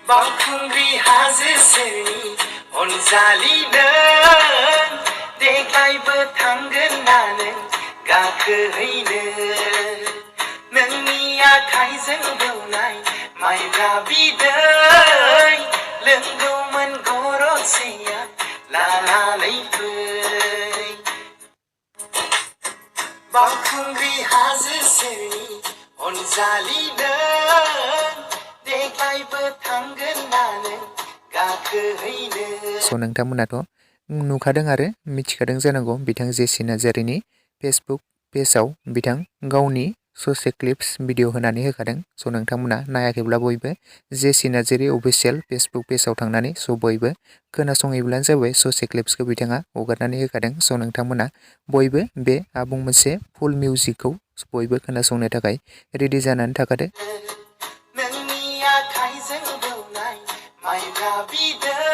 बावखुंग्रि हाजो सेरनि अनजालि नों देग्लायबो थांगोन ना नों गाखोहैनो नोंनि आखाइजों दौनाय माइब्रा बिदै लोंगौमोन गरदसेया लानानै फै बावखुंग्रि हाजो सेरनि अनजालि नों देग्लायबो थांगोन ना नों गाखोहैनो। स' नोंथांमोनाथ' नुखादों आरो मिथिखादों जानांगौ बिथां जेसि नार्जारिनि फेसबुक पेजाव बिथां गावनि ससे क्लिप्स भिडिअ होनानै होखादों। स' नोंथांमोना नायाखैब्ला बयबो जेसि नार्जारि अफिसियेल फेसबुक पेजाव थांनानै स' बयबो खोनासंहैब्लानो जाबाय। ससे क्लिप्सखौ बिथाङा हगारनानै होखादों। स' नोंथांमोना बयबो बे आबुं मोनसे फुल मिउजिकखौ बयबो खोनासंनो थाखाय रेडि जानानै थाखादो। नोंनि आखाइजों दौनाय माइब्रा बिदै